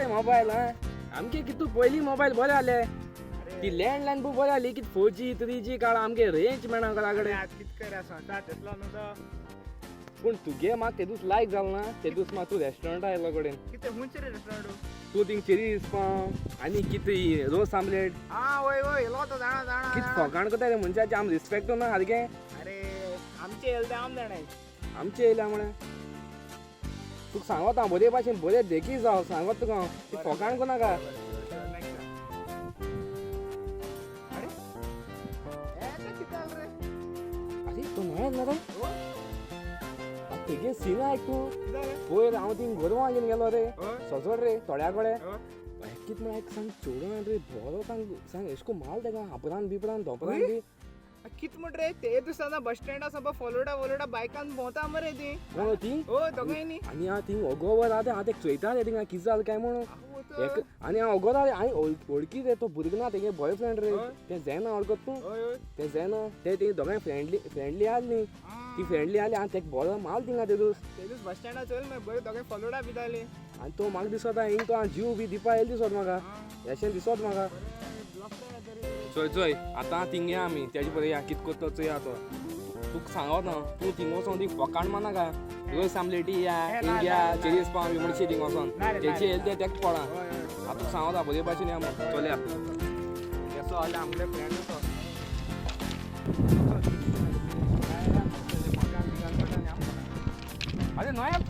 रे मोबायल आमगे कितू पयलीं मोबायल बरे आले ती लँडलायन बी बरी आली कित 4G 3G काळ आमगे रेंज मेळना घरा कडेन. पूण तुगे म्हाका ते दीस लायक जालो ना ते दीस म्हाका तूं रेस्टॉरंटा आयलो कडेन. तूं थिंग चेरीज पाव आनी कितें रोस आमलेट. कित फकाण करता रे मनशाचे आम रिस्पेक्ट ना सारकें. आमचे येयल्या म्हळें तुका सांगत हांव बरे भाशेन बरे देखी जावं सांगत तुका हांव ती फकाण करनाका. अरे तो न्हय ना रे तेगे सीन आयक तूं पयर हांव थिंग गोरवां घेवन गेलो रे सजोड रे थोड्या कडेन कित म्हळ्यार सांग चेडवान रे बरो सांग सांग एशें कोन्न माल तेका हापरान बिपरान धोंपरान बी. कित म्हण रे ते दिसाना बस स्टँडा सगळं फॉलोडा वोलोडा बायकान भोंवता मरे ती. कोण ती? हो दोगांय न्ही. आनी हांव थिंग ओगोवर आहा हांव तेका चोयता रे थिंगा कितें जालें काय म्हणून. आनी हांव ओगोर आहा आनी वळखी रे तो भुरगो ना तेगे बॉयफ्रेंड रे तें जेना वळखत तूं तें जेना ते ती दोगांय फ्रेंडली फ्रेंडली आसली ती फ्रेंडली आसली आनी तेका बरो माल थिंगा ते दीस. ते दीस बस स्टँडा चोयल मागीर बरे दोगांय फॉलोडा बी जाली. आनी तो म्हाका दिसता हिंग तो जीव बी दिवपा येयलो दिसत म्हाका अशें दिसत म्हाका. चोय चोय आतां थिंग या आमी तेजे पळय या कित करता चोया तो. तुका सांगत ना तूं थिंग वचोन ती फकाण मारनाका रोस आमलेटी या हिंग या चेरीज पाव बी म्हणशी थिंग वचोन तेजे येयले ते तेका पडा. आतां तुका सांगता बरे भाशेन या म्हण चलया. केसो आले आमगे फ्रेंड असो. अरे नोयल.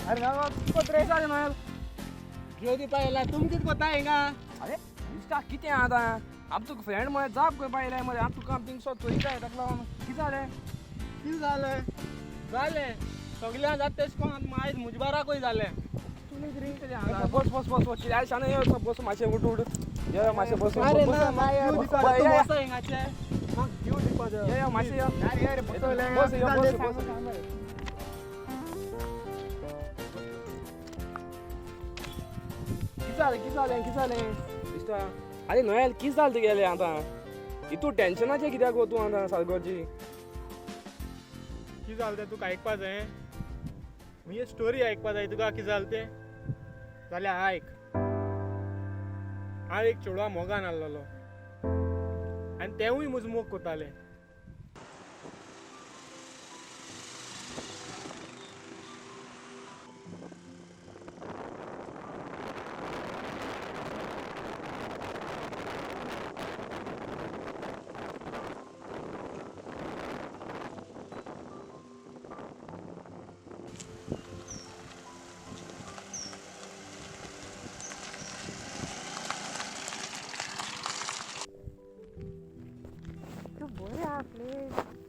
अरे ना कित रे जालें नोयल? जीव दिवपा येयला तुम कित कोता हिंगा? अरे इश्टा कितें आतां आम तुका फ्रेंड मरे जाप करपा येयलाय मरे आम तुका आम थिंग सो चोयताय ताका लागून कितें जालें? कितें जालें? जालें सगळ्यां जाता तेश कोन्न आयज म्हजे बाराकूय जालें. बस बस बस बस कित्याक शाणे यो बस मातशें उठ उठ यो मातशें बस. अरे ना जीव दिवपा तूं बस हिंगाचे म्हाका जीव दिवपा जाय. यो मातशें यो बस बस यो बस बस. कितें जालें कितें जालें कितें जालें इश्टा? अरे नोयल कितें जालें तुगेलें आतां इतू टेन्शनाचें कित्याक गो तूं आतां सारकोची? कितें जालें तें तुका आयकपा जाय? मुगे स्टोरी आयकपा जाय तुका कितें जालें तें? जाल्यार आयक. हांव एक चेडवा मोगान आहलोलो आनी तेवूय म्हजो मोग कोतालें.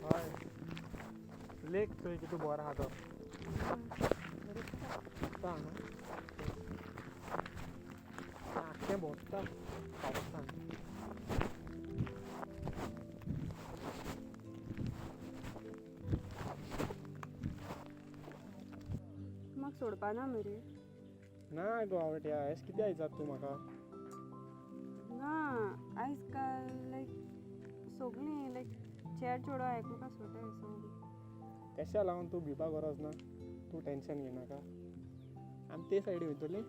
हय लेक चोय कितू बरो आहा तो. न्हू आख्खें भोंवता पावसान. म्हाका सोडपा ना मरे? ना गो आवट्या एश कितें आयजात तूं म्हाका? ना आयज काल लायक सगळीं लायक चेड चेडवां एकमेका सोडटाय सो तेशा लागून तूं भिवपा गरज ना. तूं टेंशन घेनाका. आमी ते सायडी वयतली.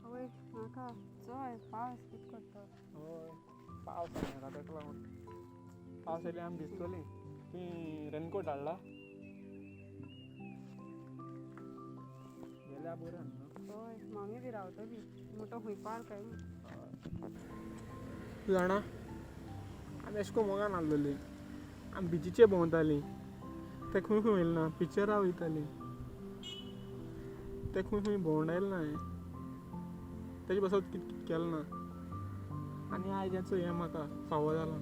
हय नाका चोय पावस कित करता. हय पावस आसा ताका लागून पावस येयल्यार आमी भिजतली. तुवें रेनकोट हाडला? गेल्यार बरें न्हू. हय मामी बी रावतली मोटो खूंय पार काय. तूं जाणा आमी एशें कोन्न मोगान आहलोली. आमी बिचीचेर भोंवतालीं. ते खंय खंय वयले ना पिक्चरां वयतालीं. ते खंय खंय भोंवडायलें ना हांवें. तेजे पासत कितें कितें केलें ना. आनी आयज हें चोय हें म्हाका फावो जालां.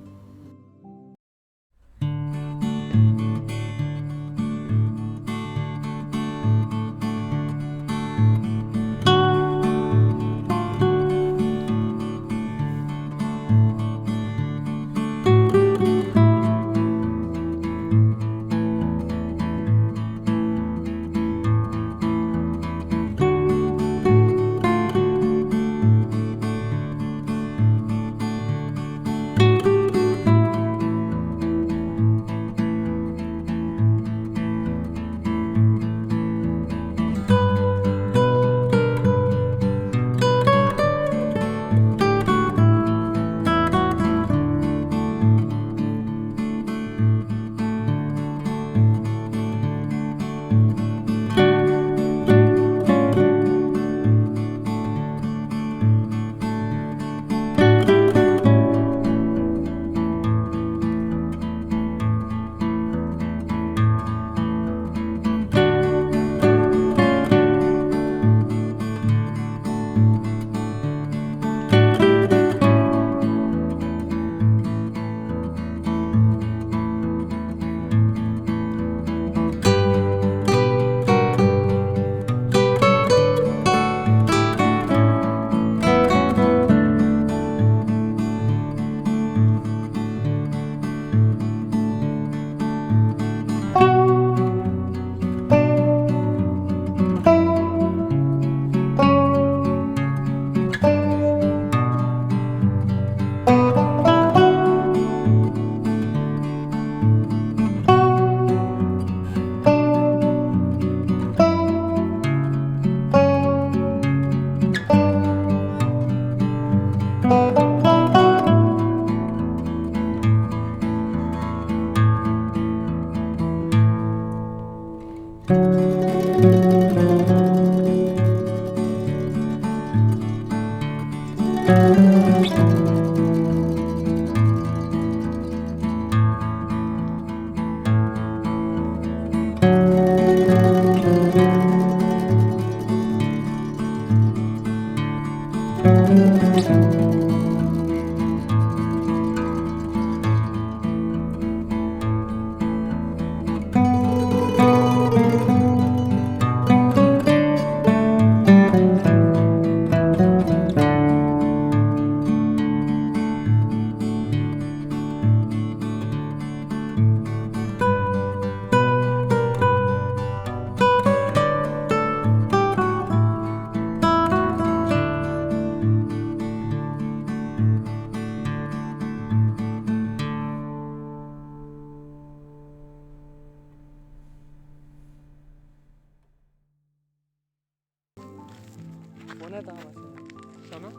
फोन येता मातशें. शाना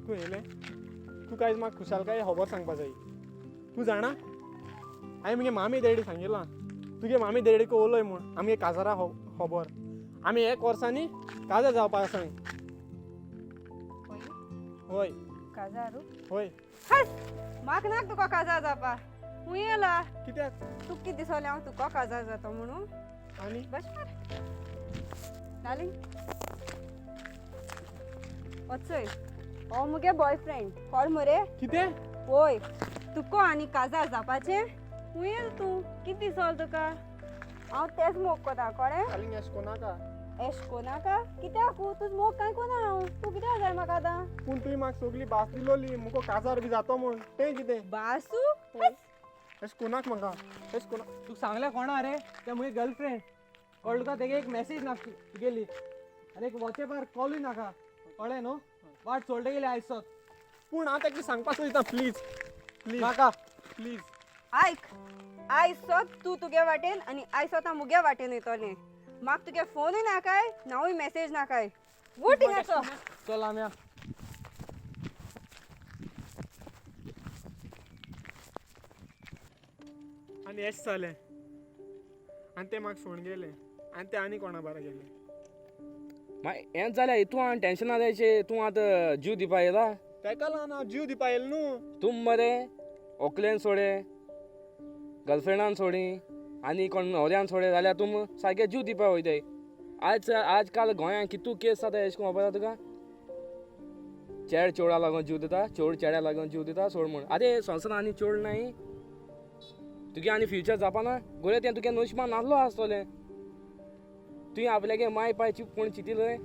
तूं येयलें, तुका आयज म्हाका खुशालकाय खबर सांगपा जाय. तूं जाणा हांवें मुगे मामी देडी सांगिलां, तुगे मामी देडीक उलय म्हूण आमगे काजारा खबर. आमी एक वर्सांनी काजार जावपा आसाय. हय काजार? हय. म्हाका नाक तुका काजार जावपा. खूंय येला? कित्याक? तुका कितें दिसोलें हांव तुका काजार जाता म्हणून? आनी बस मरे डार्लिंग, वचय. हो मुगे बॉयफ्रेंड कोण मरे. कितें? वय तुका आनी काजार जावपाचें? खूंय येयला तूं? कितें दिसोलें तुका? हांव तेच मोग कोता, कळ्ळें? डार्लिंग एश कोनाका. एश कोनाका कित्याक? तुज मोग कांय कोना हांव. तूं कित्याक जाय म्हाका आतां? पूण तुवें म्हाका सगली भास दिलोली मुको काजार बी जातो म्हूण, तें कितें? बासू? एश कोनाक म्हाका, एश कोना. तुका सांगलें कोणा रे? ते मुगे गर्लफ्रेंड. कळ्ळें तुका? तेगे एक मॅसेज नाका तुगेली आनी एक वॉट्सएपार कॉलूय नाका, कळ्ळें न्हू? वाट सोडले गेली आयज सोद. पूण हांव ताका सांगपा सोदिता, प्लीज प्लीज नाका. प्लीज. आयक, आयज सोद तूं तुगे वाटेन आनी आयज सोद हांव मुगे वाटेन वयतलें. म्हाका तुगे फोनूय नाकाय, नावूय मॅसेज नाकाय. वूट हिंगाचो. चल आमी या. आनी एश जालें आनी तें म्हाका सोडून गेलें आनी तें आनी कोणा बारा गेलें. मागीर हेंच जाल्यार तूं आनी टेंशना जायचें. तूं आतां जीव दिवपा येयला? तेका लागून हांव जीव दिवपा येयलो न्हू. तूं मरे व्हंकलेन सोडे, गर्लफ्रेंडान सोडी आनी कोण न्हवऱ्यान सोडे जाल्यार तूं सारकें जीव दिवपा वयताय. आज आजकाल गोंयांत कितू केस जाता एशें कोन्न खबर आसा तुका? चेड चेडवा लागून जीव दिता, चेड चेड्या लागून जीव दिता सोड म्हूण. आरे संवसारान आनी चेड नाय, तुगे आनी फ्युचर जावपा ना. गोरे तें तुगे नशिबान नासलो आसतलें. तुवें आपल्यागे माय पाय कोण चिंतिल्लें?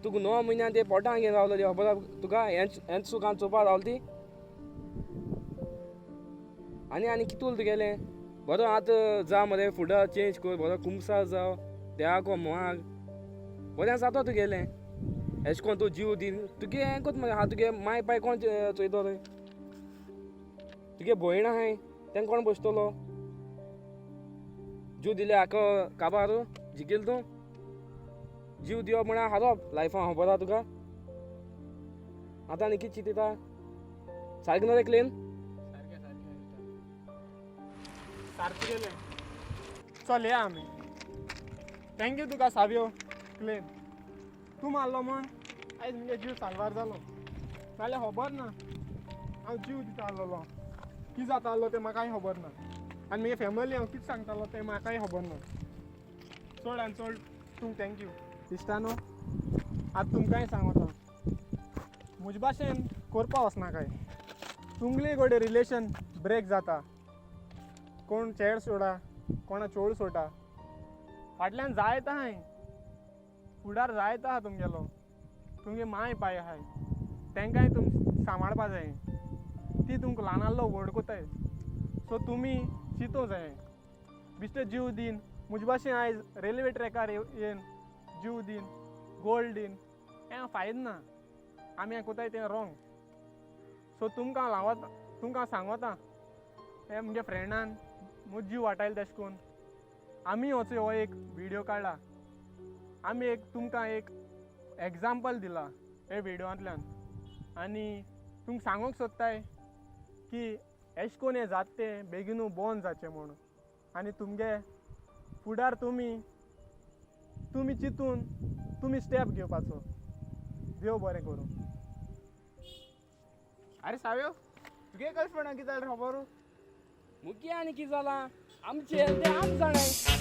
तुका 9 म्हयन्यान ते पोटान घेवन रावलो ती खबर आसा तुका? हेंच हेंच सुखान चोवपा रावली ती. आनी आनी कितें उरलें तुगेलें? बरो आतां जा मरे, फुडार चेंज कर, बरो कुमसार जाव, देवाको माग, बरें जाता तुगेलें. एशें कोन्न तूं जीव दी तुगे हें कोत मरे. आतां तुगे माय पाय कोण चोयतलो रे? तुगे भयण आहाय, तेंका कोण बसतलो? जीव दिले आको काबार जिखील तूं. जीव दिवप म्हळ्यार हारोप लायफान, खबर आसा तुका? आतां आनी कितें चिंतता? सारकें न्हू रे क्लीन? सारकें गेलें. चल या आमी. Thank you तुका सावियो क्लेन, तूं मारलो म्हूण आयज मुगे जीव साल्वार जालो. नाल्यार खबर ना हांव जीव दिता आसलेलो. कितें जाता आसलो तें म्हाकाय खबर ना आनी मुगे फॅमिली हांव कितें सांगतालो तें म्हाकाय खबर ना. चड आनी चड तुमकां thank you. इश्टानो, आतां तुमकांय सांगता, म्हजे भाशेन करपा वचनाकाय. तुमगेले कडेन रिलेशन ब्रेक जाता, कोण चेड सोडा, कोणा चोड सोडा, फाटल्यान जायत आहाय, फुडार जायत आहा तुमगेलो. तुमगे माय पाय आहाय, तेंकांय तुम सांबाळपा जाय. ती तुमकां ल्हान आहलो व्हड कोताय. सो तुमी चिंतूं जाय, बिश्टे जीव दीन. म्हजे भाशेन आयज रेल्वे ट्रॅकार येवन जीव दीन, गोल्ड दीन, हें फायद ना. आमी हें कोताय तें रोंग. सो तुमकां लावता, तुमकां सांगता, हें मुगे फ्रेंडान म्हजो जीव वाटायलो तेशें कोन्न आमी वचो हो एक विडियो काडला. आमी एक तुमकां एक एग्जाम्पल दिला हे विडियोंतल्यान आनी तुमकां सांगूंक सोदताय की एशें कोन्न हें जाता तें बेगीनू बंद जावचें म्हूण. आनी तुमगे फुडार तुमी तुमी चिंतून तुमी स्टेप घेवपाचो. देव बरें करूं. अरे साव्यो, तुगे गर्लफ्रेंडाक कितें जालें खबर? मुगे आनी कितें जालां, आमचें तें आम जाणाय.